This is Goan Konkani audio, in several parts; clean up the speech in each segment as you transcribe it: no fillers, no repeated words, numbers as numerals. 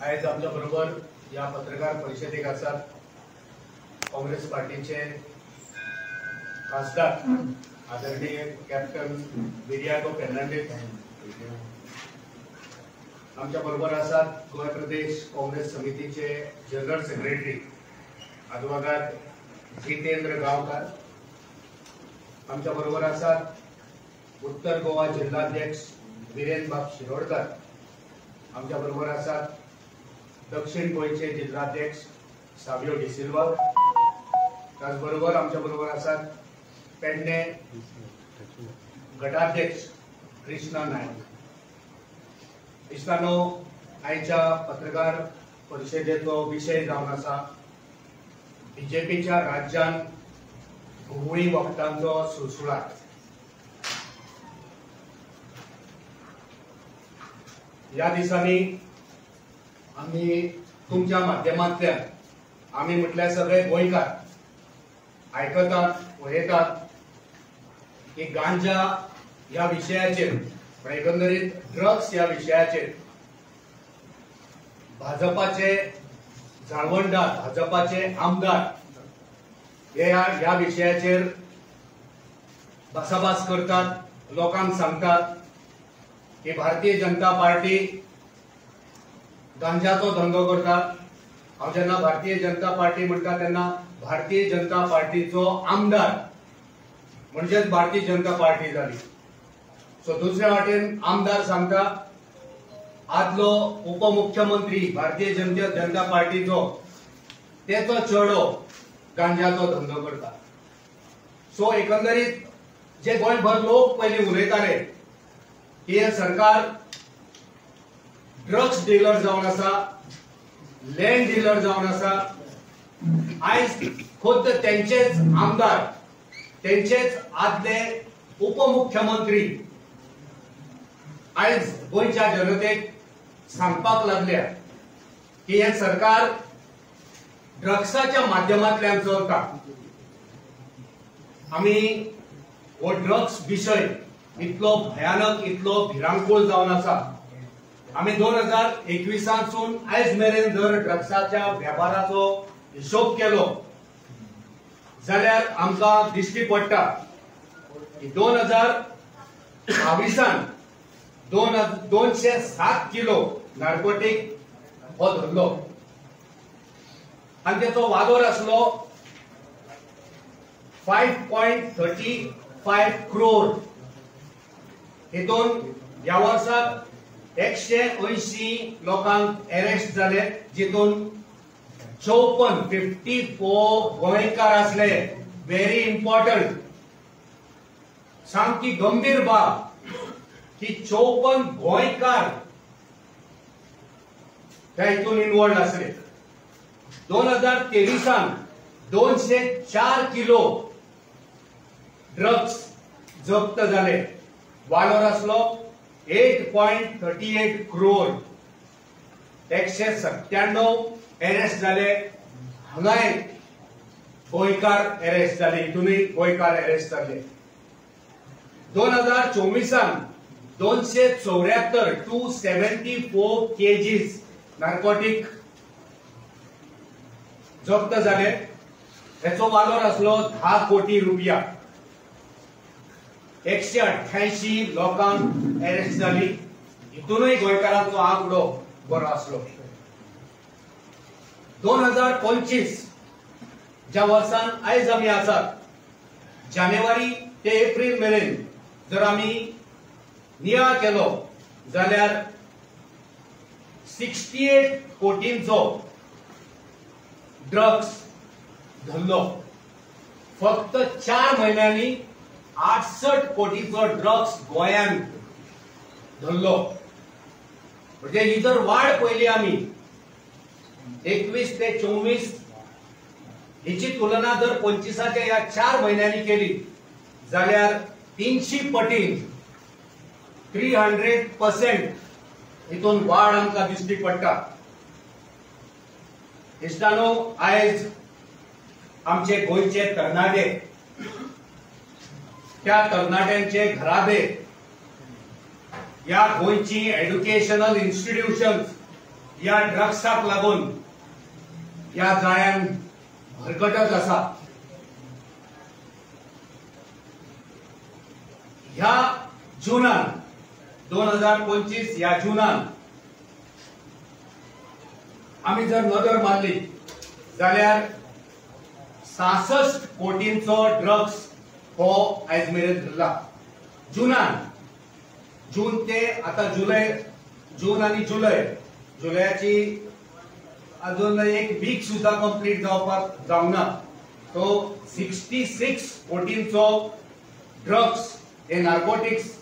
आयज आमच्या बरोबर ह्या पत्रकार परिशदेक आसात काँग्रेस पार्टीचे खासदार आदरणीय कॅप्टन विरियातो फेर्नांडीस, आमच्या बरोबर आसात गोंय प्रदेश काँग्रेस समितीचे जनरल सेक्रेटरी आदवोगाद जितेंद्र गांवकार, आमच्या बरोबर आसात उत्तर गोवा जिल्हाध्यक्ष विरेन बाब शिरोडकर, आमच्या बरोबर आसात दक्षिण गोंयचे जिल्हाध्यक्ष सावियो डिसिल्वा, त्याचबरोबर आमच्या बरोबर आसात पेडणे गटाध्यक्ष कृष्णा नायक. इश्टानो, आयच्या पत्रकार परिशदेचो विशय जावन आसा बीजेपीच्या राज्यान घुंवळी वखदांचो सुळसुळाट. ह्या दिसांनी आमी तुमच्या माध्यमांतल्यान, आमी म्हटल्यार सगळे गोंयकार आयकतात, पळयतात की गांजा ह्या विशयाचेर, एकंदरीत ड्रग्स ह्या विशयाचेर भाजपाचे जाळवणदार, भाजपाचे आमदार हे ह्या विशयाचेर भासाभास करतात, लोकांक सांगतात की भारतीय जनता पार्टी गांजाचो धंदो करता. हांव जेन्ना भारतीय जनता पार्टी म्हणटा तेन्ना भारतीय जनता पार्टीचो आमदार म्हणजेच भारतीय जनता पार्टी जाली. सो दुसऱ्या वाटेन आमदार सांगता आदलो उपमुख्यमंत्री भारतीय जनता पार्टीचो तेचो चेडो गांजाचो धंदो करता. सो एकंदरीत जे गोंयभर लोक पयलीं उलयताले की हे सरकार ड्रग्स डिलर जावन आसा, लँड डिलर जावन आसा, आयज खुद्द तेंचेच आमदार, तेंचेच आदले उपमुख्यमंत्री आयज गोंयच्या जनतेक सांगपाक लागल्या की हे सरकार ड्रग्साच्या माध्यमांतल्यान चलता. आमी हो ड्रग्स विशय इतलो भयानक, इतलो भिरांकूळ जावन आसा. आमी 2021 आयज मेरेन जर ड्रग्साच्या वेपाराचो हिशोब केलो जाल्यार आमकां दिश्टी पडटा की 2022 207 किलो नार्कोटीक हो धरलो आनी तेचो वालोर आसलो 5.35 क्रोर. हेतून ह्या वर्साक 180 लोकांक अरेस्ट जाले, जितून 54 गोंयकार आसले. व्हेरी इम्पॉर्टंट, सामकी गंभीर बाब की 54 गोंयकार त्या हितून इन्वॉल्ड आसले. 2023 204 किलो ड्रग्स जप्त जाले, वालोर आसलो 8.38 क्रोर. 197 अरेस्ट जाले, हांगाय गोंयकार अरेस्ट जाले, हितूनय गोंयकार अरेस्ट जाले. 2024 274 274 केजीस नार्कोटीक जप्त जाले, हेचो वालोर आसलो 10 कोटी रुपया. 188 लोकांक अरेस्ट जाली, हितूनय गोंयकारांचो आंकडो बरो आसलो. 2025 ज्या वर्सान आयज आमी आसात, जानेवारी ते एप्रील मेरेन जर आमी नियाळ केलो जाल्यार 68 कोटींचो ड्रग्स धरलो. फक्त 4 म्हयन्यांनी 68 कोटीचो ड्रग्स गोंयांत धरलो. म्हणजे ही जर वाड पळयली आमी 21 ते 24 हिची तुलना जर 25च्या ह्या 4 म्हयन्यांनी केली जाल्यार 300 पटीन 300% हितून वाड आमकां दिश्टी पडटा. इश्टानो, आयज आमचे गोंयचे तरणाटे, त्या तरणाट्यांचे घराबे, ह्या गोंयची एड्युकेशनल इन्स्टिट्यूशन्स ह्या ड्रग्साक लागून ह्या जाळ्यान भरकटत आसा. ह्या जुनान 2025 ह्या जुनान आमी जर नदर मारली जाल्यार 66 कोटींचो ड्रग्स हो आयज मेरेन धरला. जुनान, जून ते आता जुलय, जून आनी जुलय, जुलयाची अजून एक वीक सुद्धा कंप्लीट जावपाक जावना. तो 66 कोटींचो ड्रग्स हे नार्कोटिक्स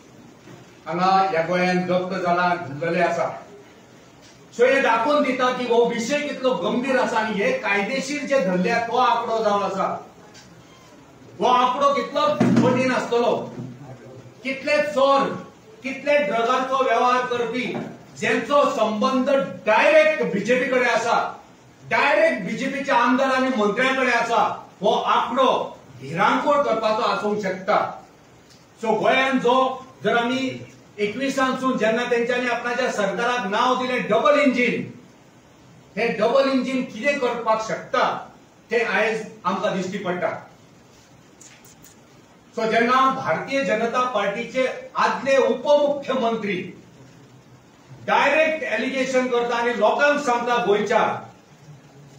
हांगा ह्या गोंयांत जप्त जाला, धरलेले आसा. सो हे दाखोवन दिता की हो विशय कितलो गंभीर आसा आनी हे कायदेशीर जे धरल्या तो आंकडो जावन आसा. हो आंकडो कितलो कठीण आसतलो, कितले चोर, कितले ड्रगांचो वेव्हार करपी जेंचो संबंध डायरेक्ट बीजेपी कडेन आसा, डायरेक्ट बीजेपीच्या आमदार आनी मंत्र्यां कडेन आसा, हो आंकडो भिरांकूळ करपाचो आसूंक शकता. सो गोंयांत जो जर आमी 21सानसून जेन्ना तेंच्यांनी आपणाच्या सरकाराक नांव दिलें डबल इंजीन, हे डबल इंजीन कितें करपाक शकता तें आयज आमकां दिश्टी पडटा. सो जेन्ना भारतीय जनता पार्टीचे आदले उपमुख्यमंत्री डायरेक्ट एलिगेशन करता आनी लोकांक सांगता गोंयच्या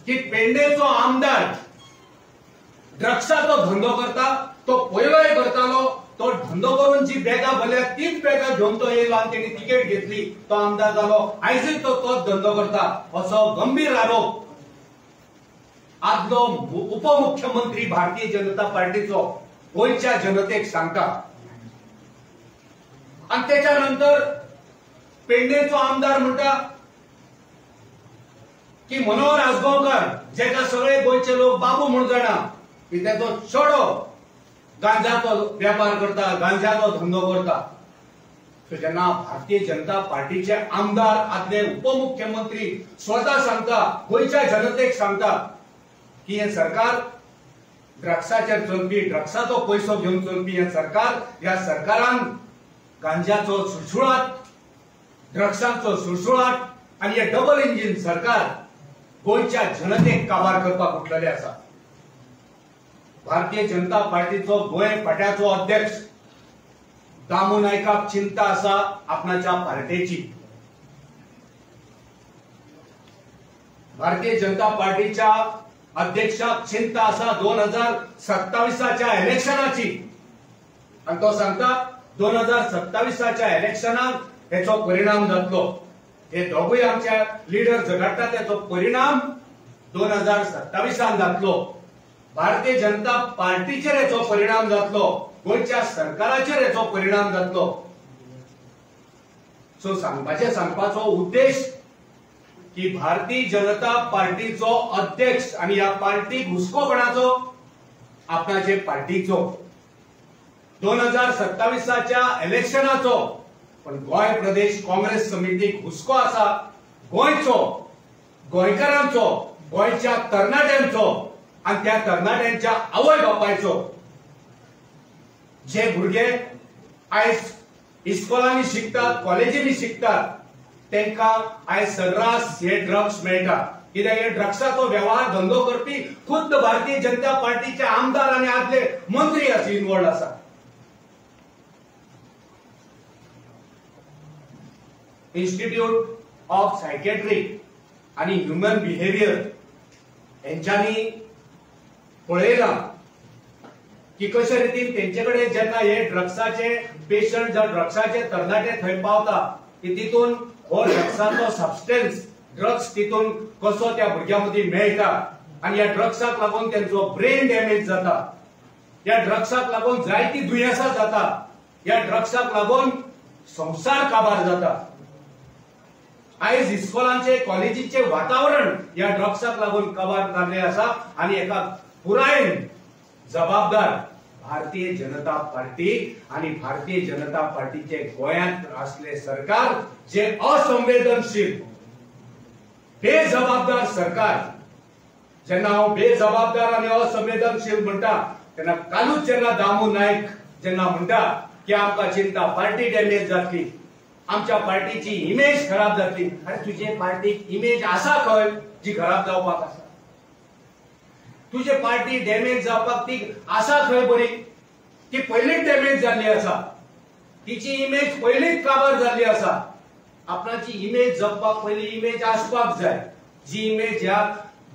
की पेडणेचो आमदार ड्रग्साचो धंदो करता, तो पयलोय करतालो, तो धंदो करून जी बॅगां भरल्या तीच बॅगां घेवन तो येयलो आनी तेणी तिकेट घेतली, तो आमदार जालो, आयजूय तो तोच धंदो करता, असो गंभीर आरोप आदलो उपमुख्यमंत्री भारतीय जनता पार्टीचो गोंयच्या जनतेक सांगता. आनी तेच्या नंतर पेडणेचो आमदार म्हणटा की मनोहर आजगांवकार, जेका सगळे गोंयचे लोक बाबू म्हूण जाणा, की तेचो चेडो गांजाचो व्यापार करता, गांजाचो धंदो करता. सो जेन्ना भारतीय जनता पार्टीचे आमदार आदले उपमुख्यमंत्री स्वता सांगता, गोंयच्या जनतेक सांगता की हे सरकार ड्रग्साचेर चलपी, ड्रग्साचो पयसो घेवन चलपी हे सरकार, ह्या सरकारान गांजाचो सुळसुळाट, ड्रग्सांचो सुळसुळाट आनी हे डबल इंजीन सरकार गोंयच्या जनतेक काबार करपाक उठलेले आसा. भारतीय जनता पार्टीचो गोंय फाट्याचो अध्यक्ष दामू नायकाक चिंता आसा आपणाच्या पार्टेची. भारतीय जनता पार्टीच्या अध्यक्षाक चिंता आसा 2027च्या इलेक्शनाची आनी तो सांगता 2027च्या इलेक्शनाक हेचो परिणाम जातलो. हे दोगूय आमच्या लिडर झगडटा तेचो परिणाम 2027 जातलो, भारतीय जनता पार्टीचेर हेचो परिणाम जातलो, गोंयच्या सरकाराचेर हेचो परिणाम जातलो. सो सांगपाचो उद्देश की भारतीय जनता पार्टीचो अध्यक्ष आनी ह्या पार्टीक हुस्को कोणाचो, आपणाचे पार्टीचो, 2027च्या इलेक्शनाचो. पण गोंय प्रदेश काँग्रेस समितीक हुस्को आसा गोंयचो, गोंयकारांचो, गोंयच्या तरणाट्यांचो आनी त्या तरणाट्यांच्या आवय बापायचो. जे भुरगे आयज इस्कॉलांनी शिकतात, कॉलेजींनी शिकतात, तांकां आयज सर्रास हे ड्रग्स मेळटा. कित्याक हे ड्रग्साचो वेव्हार धंदो करपी खुद्द भारतीय जनता पार्टीचे आमदार आनी आदले मंत्री आसा, इन्वॉल्ड आसा. इन्स्टिट्यूट ऑफ सायकेट्री आनी ह्युमन बिहेवियर हेंच्यांनी पळयलां की कशे रितीन तेंचे कडेन जेन्ना हे ड्रग्साचे पेशंट जावं ड्रग्साचे तरणाटे थंय पावता की तितून हो ड्रग्साचो सबस्टन्स, ड्रग्स तितून कसो त्या भुरग्यां मदीं मेळटा आनी ह्या ड्रग्साक लागून तेंचो ब्रेन डॅमेज जाता, ह्या ड्रग्साक लागून जायती दुयेंसां जाता, ह्या ड्रग्साक लागून संवसार काबार जाता. आयज इस्कॉलांचे, कॉलेजीचे वातावरण ह्या ड्रग्साक लागून काबार जाल्लें आसा आनी एका पुरायेन जबाबदार भारतीय जनता पार्टी आनी भारतीय जनता पार्टीचे गोंयांत आसले सरकार, जे असंवेदनशील बेजबाबदार सरकार. जेन्ना हांव बेजबाबदार आनी असंवेदनशील म्हणटा तेन्ना कालूच जेन्ना दामू नायक जेन्ना म्हणटा की आमकां चिंता पार्टी डॅमेज जातली, आमच्या पार्टीची इमेज खराब जातली. अरे तुजे पार्टीक इमेज आसा खंय जी खराब जावपाक आसा? तुजे पार्टी डॅमेज जावपाक ती आसा खंय बरी? ती पयलींच डॅमेज जाल्ली आसा, तिची इमेज पयलींच काबार जाल्ली आसा. आपणाची इमेज जपपाक पयली इमेज आसपाक जाय, जी इमेज ह्या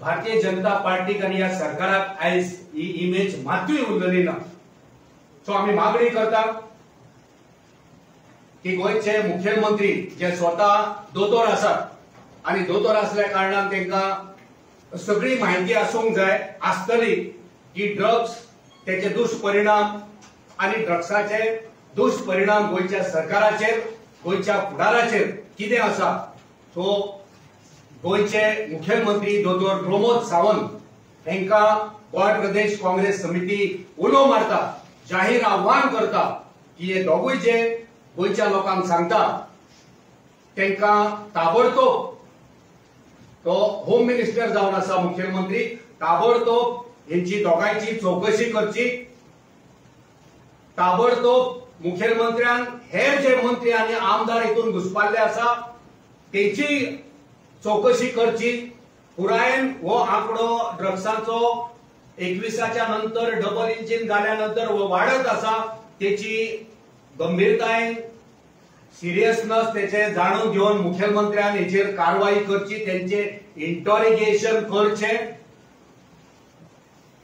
भारतीय जनता पार्टीक आनी ह्या सरकाराक आयज ही इमेज मातूय उरलेली ना. सो आमी मागणी करता की गोंयचे मुखेलमंत्री जे स्वता दोतोर आसात आनी दोतोर आसल्या कारणान तांकां सगळी म्हायती आसूंक जाय आसतली की ड्रग्स तेचे दुश्परिणाम आनी ड्रग्साचे दुश्परिणाम गोंयच्या सरकाराचेर, गोंयच्या फुडाराचेर कितें आसा. सो गोंयचे मुखेलमंत्री दोतोर प्रमोद सावंत हांकां गोंय प्रदेश काँग्रेस समिती उलो मारता, जाहीर आव्हान करता की हे दोगूय जे गोंयच्या लोकांक सांगता तांकां ताबडतोब, तो होम मिनिस्टर जावन आसा मुखेलमंत्री, ताबडतोब हेंची दोगांयची चवकशी करची. ताबडतोब मुखेलमंत्र्यान हेर जे मंत्री आनी आमदार हितून घुसपाल्ले आसा तेची चवकशी करची. पुरायेन हो आंकडो ड्रग्साचो 21च्या नंतर डबल इंजिन जाल्या नंतर हो वाडत आसा, तेची गंभीरतायेन सिरियसनेस तेचे जाणून घेवन मुखेलमंत्र्यान हेचेर कारवाई करची, तेंचे इंटरोगेशन करचें.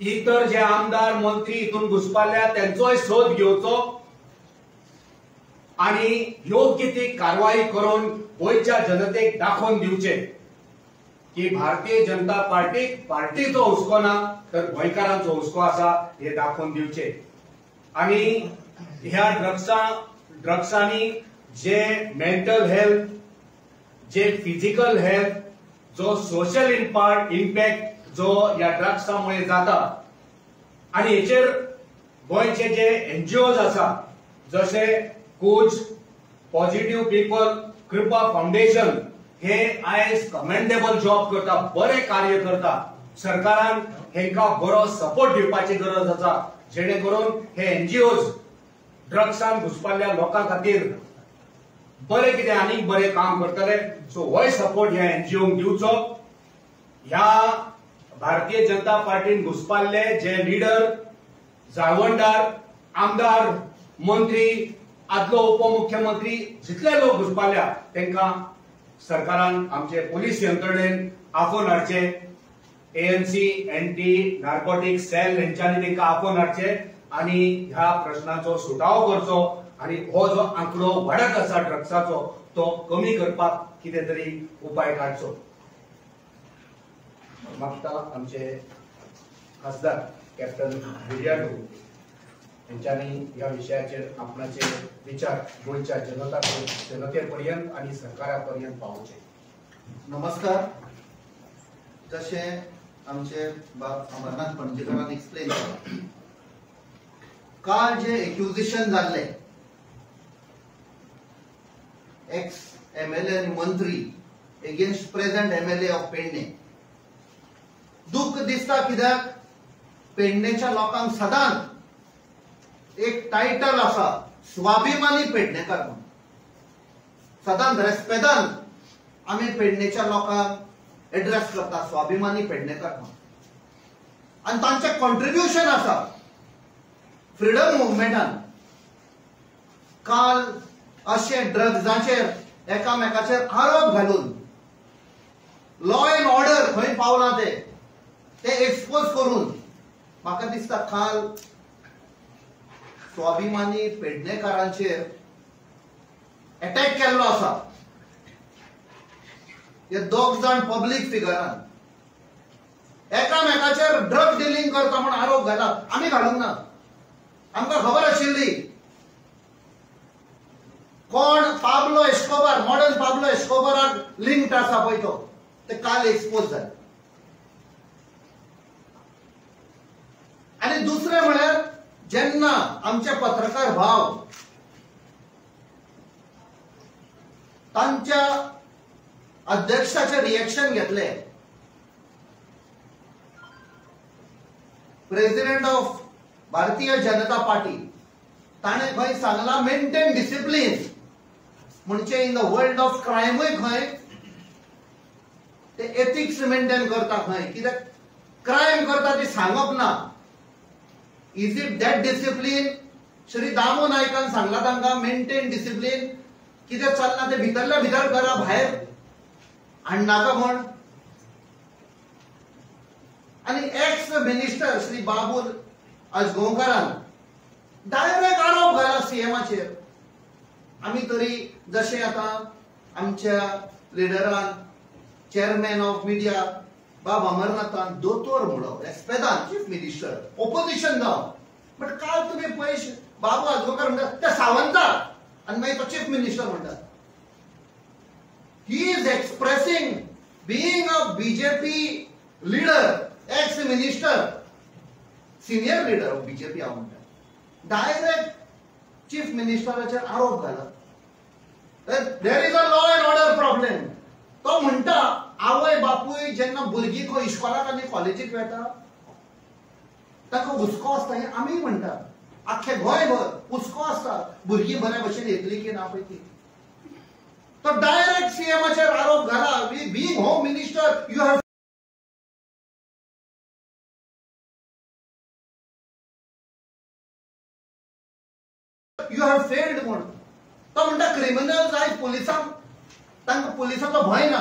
इतर जे आमदार मंत्री हितून घुसपाल्या तेंचोय सोद घेवचो आनी योग्य ती कारवाई करून गोंयच्या जनतेक दाखोवन दिवचे की भारतीय जनता पार्टीक पार्टीचो हुस्को ना तर गोंयकारांचो हुस्को आसा हे दाखोवन दिवचे. आनी ह्या ड्रग्सांनी जे मेंटल हेल्थ, जे फिजिकल हेल्थ, जो सोशल इम्पॅक्ट जो ह्या ड्रग्सामुळे जाता आनी हेचेर गोंयचे जे एनजीओज आसा जशे Kunj, positive people, Kripa foundation हे आयज कमेंडेबल जॉब करता, बरे कार्य करता. सरकारान हेंका बरो सपोर्ट दिवपाची गरज आसा जेणे करून हे एनजीओज ड्रग्सान घुसपाल्ल्या लोकां खातीर बरे कितें आनीक बरे काम करतले. सो होय सपोर्ट ह्या एनजीओंक दिवचो. ह्या भारतीय जनता पार्टीन घुसपाल्ले जे लिडर, जाळवणदार, आमदार, मंत्री, आदलो उपमुख्यमंत्री, जितले लोक घुसपाल्या तांकां सरकारान आमचे पोलीस यंत्रणेन आफोवन हाडचे, एएनसी, एंटी नार्कोटीक सेल हेंच्यांनी तांकां आफोवन हाडचे आनी ह्या प्रश्नाचो सुटावो करचो आनी हो जो आंकडो वाडत आसा ड्रग्साचो तो कमी करपाक कितें तरी उपाय काडचो. मागता आमचे खासदार कॅप्टन विरियाटो हेंच्यांनी ह्या विशयाचेर आपणाचे विचार गोंयच्या जनते पर्यंत आनी सरकारा पर्यंत पावोवचे. नमस्कार. जशें आमचे बाब अमरनाथ पणजेकारान एक्सप्लेन केलां, काल जे एक्युजेशन जाल्ले एक्स एमएलए आनी मंत्री against present MLA of Pedne, दुःख दिसता कित्याक पेडणेच्या लोकांक सदांच एक टायटल आसा स्वाभिमानी पेडणेकार म्हणून, सदांच रेस्पेदान आमी पेडणेच्या लोकांक एड्रेस करता स्वाभिमानी पेडणेकार म्हणून. आनी तांचें कॉन्ट्रिब्युशन आसा फ्रिडम मुवमेंटान. काल अशें ड्रग्साचेर एकामेकाचेर आरोप घालून लॉ एंड ऑर्डर खंय पावलां ते एक्सपोज करून म्हाका दिसता काल स्वाभिमानी पेडणेकारांचेर अटॅक केल्लो आसा. हे दोग जाण पब्लीक फिगरान एकामेकाचेर ड्रग डिलिंग करता म्हूण आरोप घाला. आमी घालूंक ना, आमकां खबर आशिल्ली कोण पाब्लो एस्कोबार, मॉडर्न पाब्लो एस्कोबाराक लिंक्ड आसा पळय तो, ते काल एक्सपोज जाले. आनी दुसरें म्हळ्यार जेन्ना आमचे पत्रकार भाव तांच्या अध्यक्षाचे रिएक्शन घेतले, president of Bharatiya Janata party, ताणें खंय सांगलां मेंटेन डिसिप्लीन. म्हणजे इन the world of क्रायमूय खंय ते एथिक्स मेंटेन करता खंय, कित्याक क्रायम करता ती सांगप ना. Is it that discipline? Shri Damu नायकान सांगला तांकां मेंटेन डिसिप्लीन, कितें चल्लां तें भितरल्या भितर करा, भायर हाडनाका म्हण. आनी ex minister Shri Babul आजगांवकारान direct आरोप घाला सीएमाचेर. आमी तरी जशें आतां आमच्या लिडरान चेअरमॅन ऑफ मिडिया बाब अमरनाथान दोतोर म्हणो रेस्पेदान चीफ मिनिस्टर ओपोजिशन जावन, बट काल तुमी पयशे बाबू आजगांवकार म्हणटा ते सावंताक आनी मागीर तो चीफ मिनिस्टर म्हणटा. He is expressing being a BJP leader, ex minister, senior leader of BJP हांव म्हणटा, डायरेक्ट चीफ मिनिस्टराचेर आरोप घाला. There is a law and order problem. तो म्हणटा आवय बापूय जेन्ना भुरगीं खंय इश्कोलाक आनी कॉलेजीक वेता तांकां हुस्को आसता, हें आमी म्हणटा आख्खे गोंयभर हुस्को आसता भुरगीं बऱ्या भशेन येतली की ना पळय ती. तो डायरेक्ट सीएमाचेर आरोप घाला, being home minister you have failed म्हूण. तो म्हणटा क्रिमिनल्स आयज पुलिसांक तांकां पुलिसांचो भंय ना.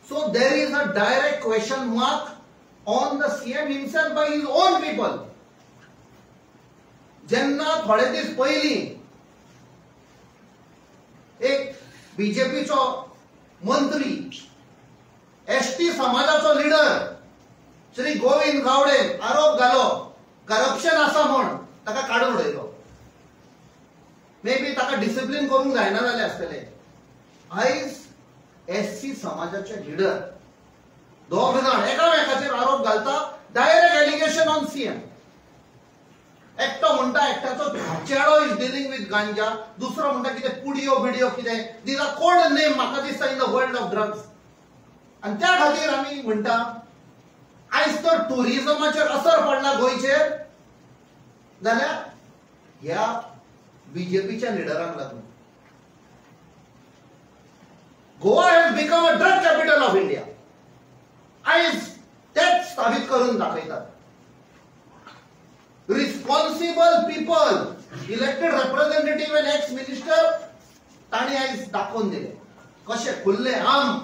So there is a direct question mark on the CM himself by his own people. जेन्ना थोडे दीस पयलीं एक बीजेपीचो मंत्री, एसटी समाजाचो लिडर श्री गोविंद गावडे आरोप घालो करप्शन आसा म्हूण, ताका काडून उडयलो. मे बी ताका डिसिप्लीन करूंक जायना जालें आसतलें. आयज एससी समाजाचे लिडर दोग जाण एकामेकाचेर आरोप घालता, डायरेक्ट एलिगेशन ऑन सीएम. एकटो म्हणटा एकट्याचो चेडो is dealing with गांजा, दुसरो म्हणटा कितें पुडियो बिडियो कितें, these are code name म्हाका दिसता in the world of drugs. आनी त्या खातीर आमी म्हणटा आयज तर टुरिजमाचेर असर पडला गोंयचेर जाल्यार ह्या बीजेपीच्या लिडरांक लागून. Goa has become a drug capital of India. आयज तेच स्थाबीत करून दाखयतात. Responsible people, elected representative and ex minister तांणी आयज दाखोवन दिले कशें खुल्ले आम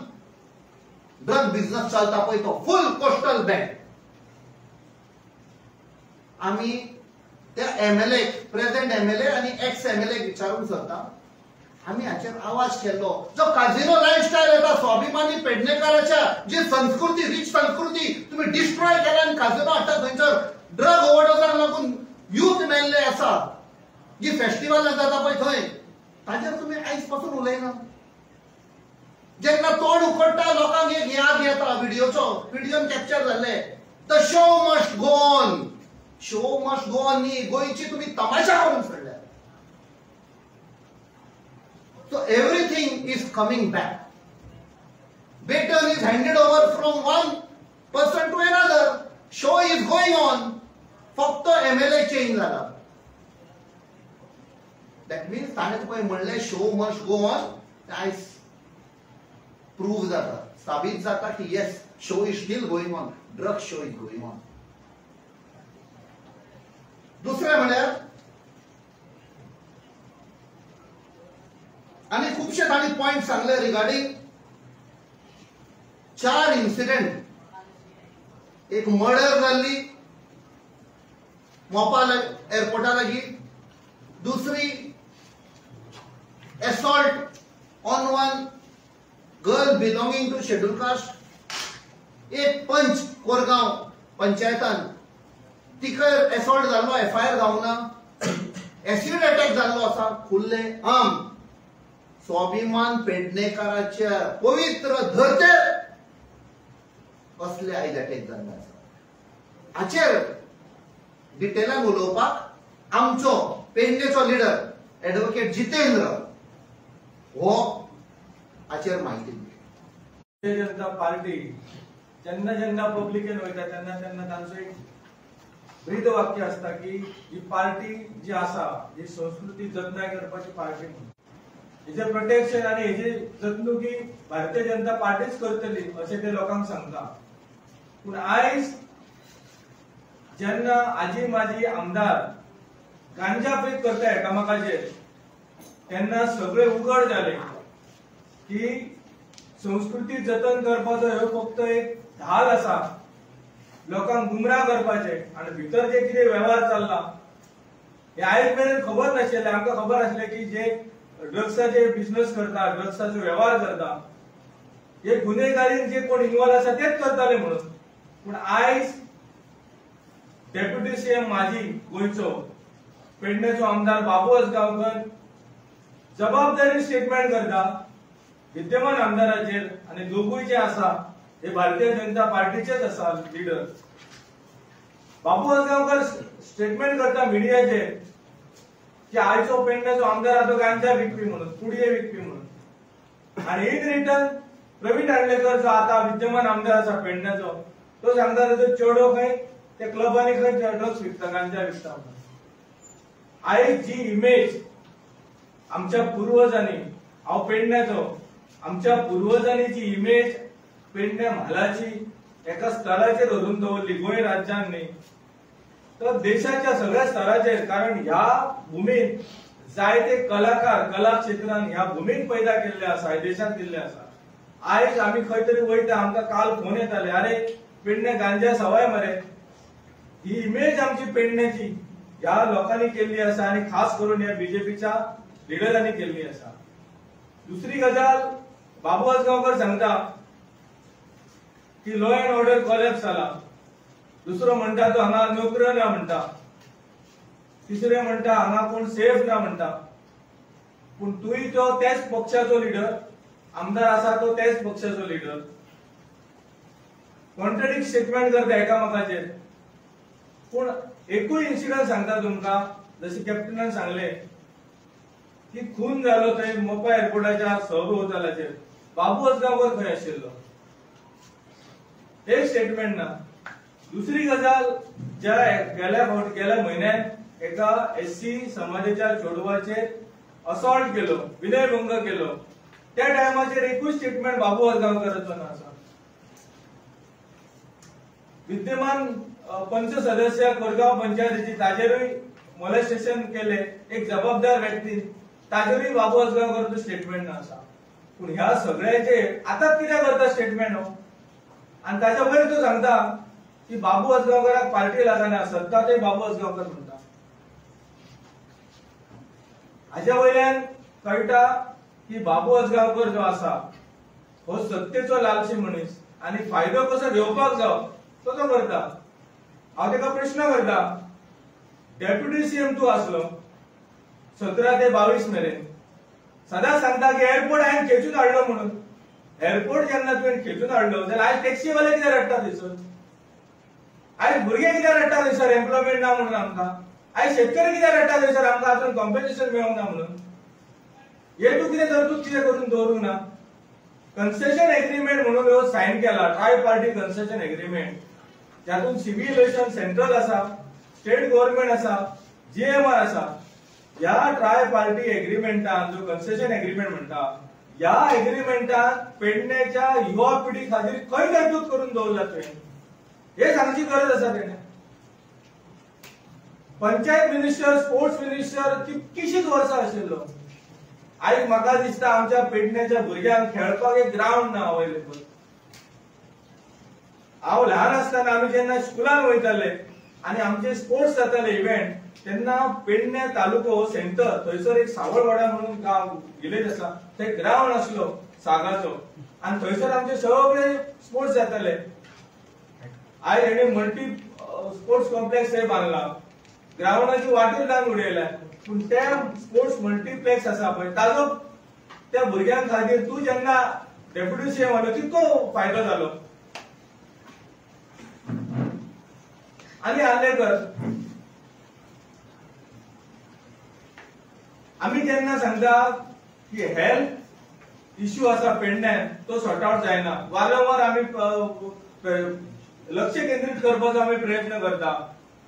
ड्रग बिझनस चलता पळय तो फूल कोस्टल बँक. आमी त्या एमएलए, प्रेझेंट एमएलए आनी एक्स एमएलए विचारूंक सोदता, आमी हाचेर आवाज केल्लो. जो काझिनो लायफस्टायल येता स्वाभिमानी पेडणेकाराच्या जी संस्कृती, रिच संस्कृती तुमी डिस्ट्रॉय केल्या आनी काझिनो हाडटा थंयसर ड्रग ओव्हरडोजाक लागून यूथ मेल्ले आसा, जी फेस्टिवलां जाता पळय थंय, ताचेर तुमी आयज पासून उलयना. जेन्ना तोंड उखडटा लोकांक एक याद येता व्हिडियोचो, व्हिडियोन कॅप्चर जाल्ले, the show must go on, show must go on न्ही, गोंयची तुमी तमाशा करून सोडल्या. So everything is coming back. Baton is handed over from one person to another. Show is going on. फक्त एमएलए चेंज जाला. That means ताणें पळय म्हणलें शो मस्ट गो ऑन, आयज प्रूव जाता, साबीत जाता की yes, show is still going on, drug show is going on. दुसरें म्हळ्यार आनी खुबशे तांणी पॉयंट सांगले रिगार्डिंग 4 इन्सिडेंट. एक मर्डर जाल्ली मोपा एअरपोर्टा लागीं, दुसरी assault on one girl belonging to schedule caste, एक पंच कोरगांव पंचायतान तिका एसॉल्ट जाल्लो, एफआयआर जावंक ना, एसिड अटॅक जाल्लो आसा खुल्ले आम स्वाभिमान पेडणेकाराच्या पवित्र धरतेर असले आयज अटॅक जाल्ले आसा. हाचेर डिटेलान उलोवपाक आमचो पेडणेचो लिडर एडवोकेट जितेंद्र हो हाचेर माहिती दिली. भारतीय जनता पार्टी जेन्ना जेन्ना पब्लिकेन वयता तेन्ना तेन्ना तांचो एक ब्रीद वाक्य आसता की ही पार्टी जी आसा ही संस्कृती जतनाय करपाची पार्टी म्हणून हेजे प्रोटेक्शन आनी हेजी जतणुकी भारतीय जनता पार्टीच करतली अशें ते लोकांक सांगता. पूण आयज जेन्ना आजी माजी आमदार गांजा फेक करता एकामेकाचेर तेन्ना सगळे उगड जाले की संस्कृती जतन करपाचो ह्यो फक्त एक ढाल आसा लोकांक गुमराह करपाचे आनी भितर जे कितें वेव्हार चल्ला हे आयज मेरेन खबर नाशिल्लें. आमकां खबर आसलें की जे ड्रग्साचे बिझनस करता, ड्रग्साचो वेव्हार करता, हे गुन्हेगारीन जे कोण इन्वॉल्व आसा तेच करताले म्हणून. पूण आयज डेप्युटी सीएम माजी गोंयचो पेडण्याचो आमदार बाबू आजगांवकर जबाबदारी स्टेटमेंट करता विद्यमान आमदाराचेर आनी दोगूय जे आसा हे भारतीय जनता पार्टीचेच आसा लिडर. बाबू आजगांवकर स्टेटमेंट करता मिडियाचेर की आयचो पेडण्याचो आमदार आतां गांजा विकपी म्हणून, पुडये विकपी म्हणून. आनी इन रिटर्न प्रवीण आर्लेकर जो आतां विद्यमान आमदार आसा पेडण्याचो तो सांगता ताचो चेडो खंय त्या क्लबांनी खंय ड्रग्स विकता, गांजा विकता म्हणून. आयज जी इमेज आमच्या पुर्वजांनी, हांव पेडण्याचो, आमच्या पुर्वजांनी जी इमेज पेडण्या म्हालाची एका स्तराचेर व्हरून दवरली गोंय राज्यान न्ही तर देशाच्या सगळ्या स्तराचेर, कारण ह्या भुमीन जायते कलाकार कला क्षेत्रान ह्या भुमीन पैदा केल्ले आसा, देशांत केल्ले आसा. आयज आमी खंय तरी वयता आमकां काल फोन येताले, अरे पेडणे गांजा सवाय मरे. ही इमेज आमची पेडण्याची ह्या लोकांनी केल्ली आसा आनी खास करून ह्या बीजेपीच्या लिडरांनी केल्ली आसा. दुसरी गजाल, बाबू आजगांवकर सांगता की लॉ अँड ऑर्डर कोलॅप्स जाला, दुसरो म्हणटा तो हांगा नोकऱ्यो ना म्हणटा, तिसरे म्हणटा हांगा कोण सेफ ना म्हणटा. पूण तूंय तो त्याच पक्षाचो लिडर, आमदार आसा तो त्याच पक्षाचो लिडर, कॉन्ट्रडिक्ट स्टेटमेंट करता एकामेकाचेर. पूण एकूय इन्सिडंट सांगता तुमकां, जशें कॅप्टनान सांगलें की खून जालो थंय मोपा एअरपोर्टाच्या सहभोवतालाचेर, बाबू आजगांवकर खंय आशिल्लो? एक स्टेटमेंट ना. दुसरी गजाल, ज्या गेल्या फावट गेल्या म्हयन्यात एका एससी समाजाच्या चेडवाचेर असॉल्ट केलो, विनयभंग केलो, त्या टायमाचेर एकूय स्टेटमेंट बाबू आजगांवकराचो ना आसा. विद्यमान पंच सदस्य कोरगांव पंचायतीची ताजेरूय मोलेस्टेशन केले एक जबाबदार व्यक्ती, ताजेरूय बाबू आजगांवकराचो स्टेटमेंट ना आसा. पूण ह्या सगळ्याचे आतां कितें करता स्टेटमेंट हो? आनी ताच्या वयर तो सांगता की बाबू आजगांवकराक पार्टी लागना, सत्ता ते बाबू आजगांवकर म्हणटा. हाज्या वयल्यान कळटा की बाबू आजगांवकर जो आसा हो सत्तेचो लालशी मनीस आनी फायदो कसो घेवपाक जाव तो तो करता. हांव ताका प्रश्न करता, डेप्युटी सीएम तूं आसलो 17 ते 22 मेरेन, सदांच सांगता की एअरपोर्ट हांवें खेचून हाडलो म्हणून. एअरपोर्ट जेन्ना तुवें खेचून हाडलो जाल्यार आयज टॅक्सीवाले कित्याक रडटा थंयसर? आयज भुरगे कित्याक रडटा थंयसर एम्प्लॉयमेंट ना म्हणून आमकां? आयज शेतकरी कित्याक रडटा थंयसर आमकां अजून कॉम्पेन्सेशन मेळोंक ना म्हणून? हे तूं कितें तरतूद कितें करून दवरूंक ना? कन्सेशन एग्रीमेंट म्हणून ह्यो सायन केला, ट्राय पार्टी कन्सेशन एग्रीमेंट, ज्यातून सिव्हिल एव्हिएशन सेंट्रल आसा, स्टेट गव्हर्नमेंट आसा, जीएमआर आसा. ह्या ट्राय पार्टी एग्रीमेंटान जो कन्सेशन एग्रीमेंट म्हणटा, ह्या एग्रीमेंटान पेडण्याच्या युवा पिढी खातीर खंय तरतूद करून दवरला तुवें हे सांगची गरज आसा. तेणे पंचायत मिनिस्टर, स्पोर्ट्स मिनिस्टर कितकीशीच वर्सां आशिल्लो. आयज म्हाका दिसता आमच्या पेडण्याच्या भुरग्यांक खेळपाक एक ग्रावंड ना अवेलेबल. हांव ल्हान आसतना आमी जेन्ना स्कुलान वयताले आनी आमचे स्पोर्ट्स जाताले इव्हेंट, तेन्ना पेडणे तालुको सेंटर थंयसर एक सावळवाडा म्हणून गांव विलेज आसा, थंय ग्रावंड आसलो सागाचो आनी थंयसर आमचे सगळे स्पोर्ट्स जाताले. आयज हेणे मल्टी स्पोर्ट्स कॉम्प्लेक्स थंय बांदला, ग्रावंडाची वाटूय लावन उडयल्या, पूण त्या स्पोर्ट्स मल्टीप्लेक्स आसा पळय ताजो त्या भुरग्यां खातीर तूं जेन्ना डेप्युटी सीएम जालो तितको फायदो जालो. आनी आर्लेकर, आमी जेन्ना सांगता की हेल्थ इश्यू आसा पेडण्यान तो सॉर्ट आवट जायना, वारंवार आमी लक्ष केंद्रीत करपाचो आमी प्रयत्न करता.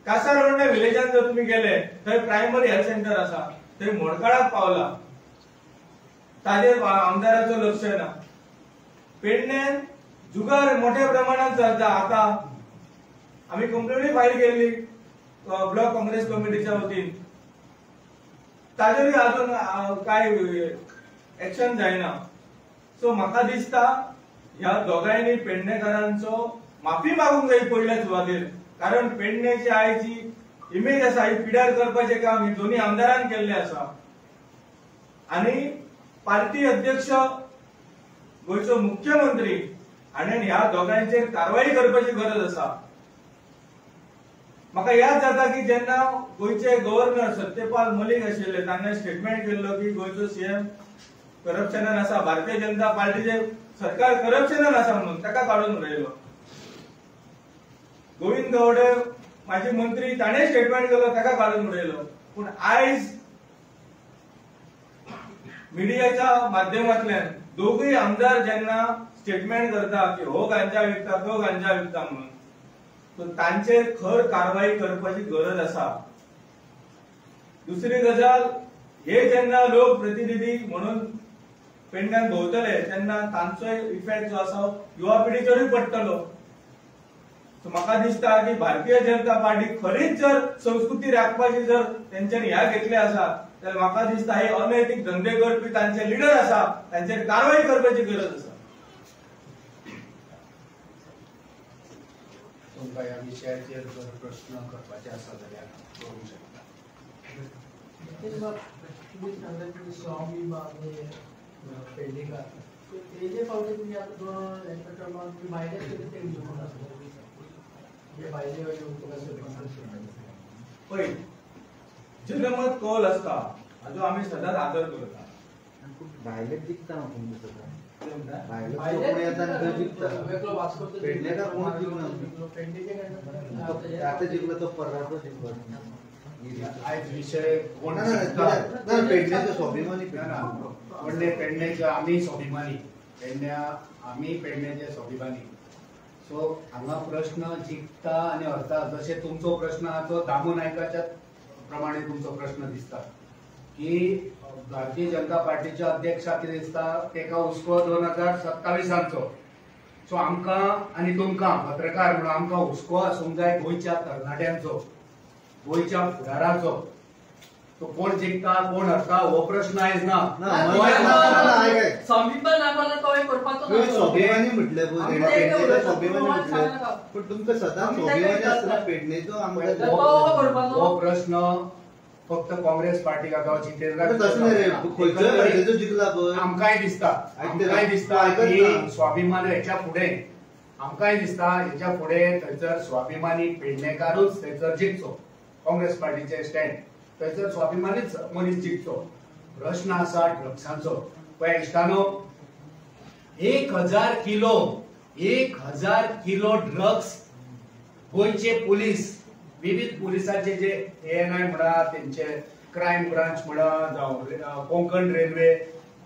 कासारवर्णे विलेजान जर तुमी गेले थंय प्रायमरी हेल्थ सेंटर आसा, थंय मोडकाळाक पावला, ताजेर आमदाराचो लक्ष ना. पेडण्यान जुगार मोठ्या प्रमाणात चलता. आता आमी कंप्लेनूय फायल केल्ली ब्लॉक काँग्रेस कमिटीच्या वतीन, ताजेरूय अजून काय एक्शन जायना. सो म्हाका दिसता ह्या दोगांयनी पेडणेकारांचो माफी मागूंक जाय पयल्या सुवातेर, कारण पेडण्याची आयची इमेज आसा ही पिड्यार करपाचें काम ही दोन्ही आमदारान केल्लें आसा. आनी पार्टी अध्यक्ष गोंयचो मुख्यमंत्री आनी ह्या दोगांचेर कारवाई करपाची गरज आसा. म्हाका याद जाता की जेन्ना गोंयचे गव्हर्नर सत्यपाल मलिक आशिल्ले तांणी स्टेटमेंट केल्लो की गोंयचो सीएम करप्शनान आसा, भारतीय जनता पार्टीचे सरकार करप्शनान आसा म्हणून ताका काडून उडयलो. गोविंद गावडे माजी मंत्री ताणें स्टेटमेंट केलो, ताका काडून उडयलो. पूण आयज मिडियाच्या माध्यमांतल्यान दोगूय आमदार जेन्ना स्टेटमेंट करता की हो गांजा विकता तो गांजा विकता म्हणून, तो तांचेर खर कारवाई करपाची गरज आसा. दुसरी गजाल, हे जेन्ना लोक प्रतिनिधी म्हणून पेडण्यान भोंवतले तेन्ना तांचोय इफेक्ट जो आसा युवा पिढीचेरूय पडटलो. सो म्हाका दिसता की भारतीय जनता पार्टी खरीच जर संस्कृती राखपाची जर तेंच्यांनी ह्या घेतले आसा जाल्यार म्हाका दिसता हे अनैतिक धंदे करपी तांचे लिडर आसा तांचेर कारवाई करपाची गरज आसा. तुमकां ह्या विशयाचेर जर प्रश्न करपाचे आसा जाल्यार करूंक शकता. तुमी सांगले की स्वामी पेडणेकार तेजे फावटी तुमी आतां दोन भायले ते पळय, जनमत कौल आसता हाजो आमी सदांच आदर करता. भायले जिखता पेडणेकार कोण जिखना, आतां जिखलो तो पर्राचो जिखलो. आयज विशय कोण पेडण्याचो स्वाभिमानी, व्हडले पेडण्याचे आमी स्वाभिमानी, पेडण्या आमी पेडण्याचे स्वाभिमानी. सो हांगा प्रश्न जिखता आनी हरता, जशें तुमचो प्रश्न आहा तो दामू नायकाच्या प्रमाणे तुमचो प्रश्न दिसता की भारतीय जनता पार्टीच्या अध्यक्षाक कितें दिसता तेका हुस्को 2027. सो आमकां आनी तुमकां पत्रकार म्हणून आमकां हुस्को आसूंक जाय गोंयच्या तरणाट्यांचो, गोंयच्या फुडाराचो. तो कोण जिखता कोण हरता हो प्रश्न आयज ना. स्वाभिमानी म्हटलें, पूण तुमकां सदांच स्वाभिमानी आसतना पेडणेचो हो प्रश्न फक्त काँग्रेस पार्टीक आतां जितेंद्र आमकांय दिसता, आमकांय दिसता की स्वाभिमान हेच्या फुडें, आमकांय दिसता हेच्या फुडें थंयसर स्वाभिमानी पेडणेकारूच थंयसर जिखचो, काँग्रेस पार्टीचे स्टँड थंयसर स्वाभिमानीच मनीस जिखचो. प्रश्न आसा ड्रग्सांचो. पळय इश्टानो, 1000 किलो 1000 किलो ड्रग्स गोंयचे पुलीस, विविध पुलिसांचे जे एएनआय म्हणा, तेंचे क्रायम ब्रांच म्हणा, जावं कोंकण रेल्वे,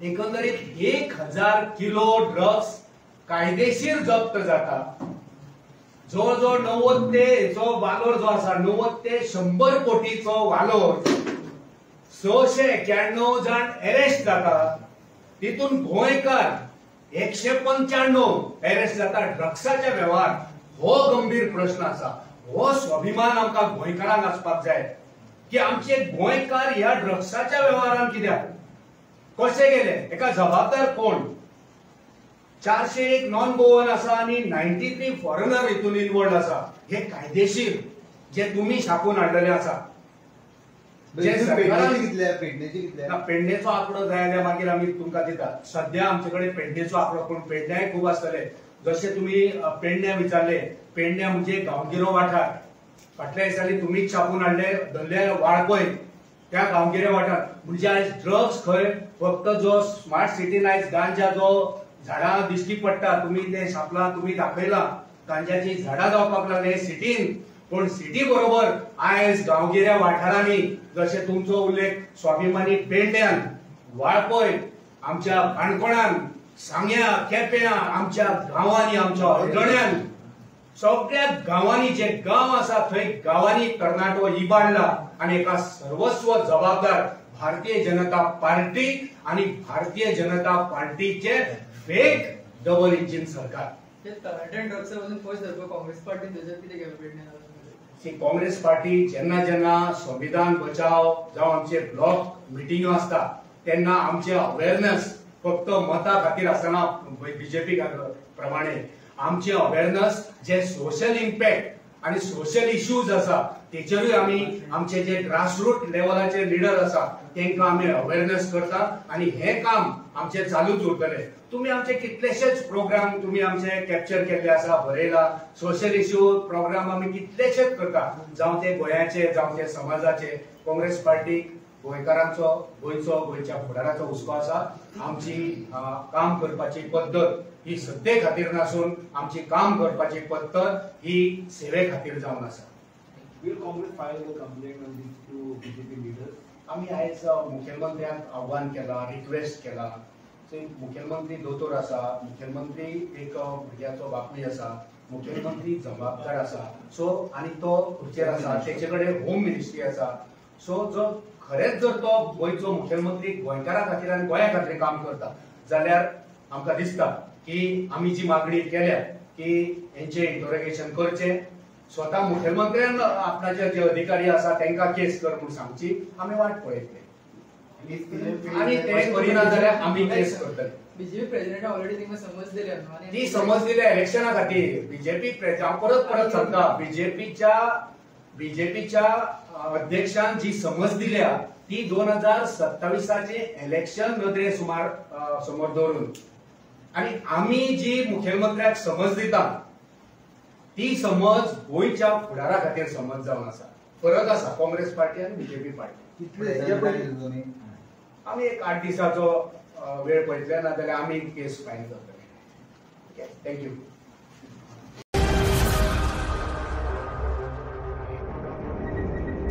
एकंदरीत 1000 किलो ड्रग्स कायदेशीर जप्त जाता. जवळ जवळ 90 ते हेचो वालोर जो आसा 90 ते 100 कोटीचो वालोर, 691 जाण अरेस्ट जाता, तितून गोंयकार 195 अरेस्ट जाता ड्रग्साच्या वेव्हार. हो गंभीर प्रश्न आसा. हो स्वाभिमान आमकां गोंयकारांक आसपाक जाय की आमचे गोंयकार ह्या ड्रग्साच्या वेव्हारान कित्याक कशे गेले, एका जबाबदार कोण? 401 नॉन गोवन आसा आनी 93 फॉरेनर हितून इन्वॉल्ड आसा. हे कायदेशीर जे तुमी छापून हाडलेले आसा. पेडणेचो आंकडो जाय जाल्यार मागीर आमी तुमकां दिता. सद्या आमचे कडेन पेडणेचो आंकडो, पूण पेडण्याय खूब आसतले. जशें तुमी पेडण्या विचारले, पेडण्या म्हणजे गांवगिरो वाठार. फाटल्या दिसांनी तुमीच छापून हाडले धरले वाळपय त्या गांवगिऱ्या वाठार. म्हणजे आयज ड्रग्स खंय फक्त जो स्मार्ट सिटीन आयज गांजा जो झाडां दिश्टी पडटा, तुमी ते छापला, तुमी दाखयला, गांजाची झाडां जावपाक लागले सिटीन. पूण सिटी बरोबर आयज गांवगिऱ्या वाठारांनी, जशें तुमचो उल्लेख स्वाभिमानी पेडण्यान, वाळपय, आमच्या काणकोणान, सांग्या, केप्यां, आमच्या गांवांनी, आमच्या हळदण्यान सगळ्या गांवांनी जे गांव आसा थंय गांवांनी तरणाटो इबाडला आनी एका सर्वस्व जबाबदार भारतीय जनता पार्टी आणि भारतीय जनता पार्टीचे फेक डबल इंजिन सरकार. काँग्रेस पार्टी काँग्रेस पार्टी जेन्ना जेन्ना संविधान बचाव जावं आमचे ब्लॉक मिटिंगो आसता तेन्ना आमचे अवेरनेस फक्त मता खातीर आसना बीजेपी प्रमाणे आमचे अवेरनेस जे सोशल इम्पॅक्ट आणि सोशल इश्यूज आसा तेचेरूय आमी आमचे जे ग्रासरूट लेवलाचे लिडर आसा तेंकां आमी अवेरनेस करता आणि हे काम आमचे चालूच उरतले. तुम्ही आमचे कितलेशेच प्रोग्राम तुम्ही आमचे कॅप्चर केल्ले आसा, बरयला. सोशल इश्यू प्रोग्राम आमी कितलेशेच करता, जावं ते गोंयाचे जावं ते समाजाचे. काँग्रेस पार्टी गोंयकारांचो, गोंयचो, गोंयच्या फुडाराचो हुस्को आसा. आमची काम करपाची पद्दत ही सत्ते खातीर नासून आमची काम करपाची पद्दत ही सेवे खातीर जावन आसा. Will Congress file a complaint on these two BJP leaders? आमी आयज मुखेलमंत्र्यांक आव्हान केला, रिक्वेस्ट केला. मुखेलमंत्री दोतोर आसा, मुखेलमंत्री एक भुरग्याचो बापूय आसा, मुखेलमंत्री जबाबदार आसा. सो आनी तो खुर्चेर आसा, तेचे कडेन होम मिनिस्ट्री आसा. सो जो खरेंच जर तो गोंयचो मुखेलमंत्री गोंयकारा खातीर आनी गोंया खातीर काम करता जाल्यार आमकां दिसता की आमी जी मागणी केल्या की हेंचे इंटरोगेशन करचें, स्वता मुखेलमंत्र्यान आपणाचे जे अधिकारी आसा तांकां केस कर म्हूण सांगची. आमी वाट पळयतले आनी ते करिना जाल्यार आमी केस करतले. बीजेपी प्रेसिडेंट ऑलरेडी तांकां समज दिल्या, ती समज दिल्या इलेक्शना खातीर. बीजेपी हांव परत परत सांगता, बीजेपीच्या अध्यक्षान जी समज दिल्या ती 2027 इलेक्शन नदरे सुमार समोर दवरून, आनी आमी जी मुखेलमंत्र्याक समज दिता ती समज गोंयच्या फुडारा खातीर समज जावन आसा. फरक आसा काँग्रेस पार्टी आनी बीजेपी पार्टी. आमी एक 8 दिसाचो वेळ पळयतले, ना जाल्यार आमी केस फायल करतले. Thank you.